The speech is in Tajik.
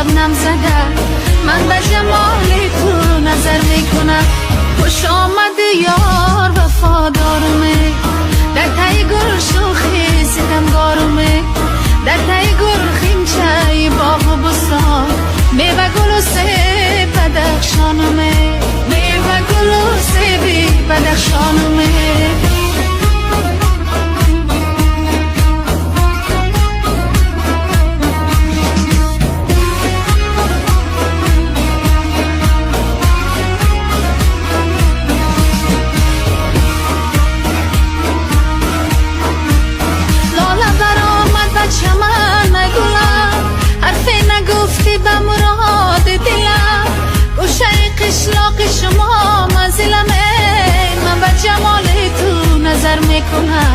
Шабнам зада, ман ба ҷамоли ту назар мекунам. Хуш омадӣ, ёр вафодоруме, дар таи гул шӯхи ситамгоруме, дар таи гул химчаи боғу бӯстон, мева гулу себ Бадахшонуме, мева гулу себи Бадахшонуме. Лола баромад ба чаман гулам, ҳарфе нагуфтӣ ба муроди дилам. Гӯшаи қишлоқи шумо манзиламе, ман ба ҷамоли ту назар мекунам.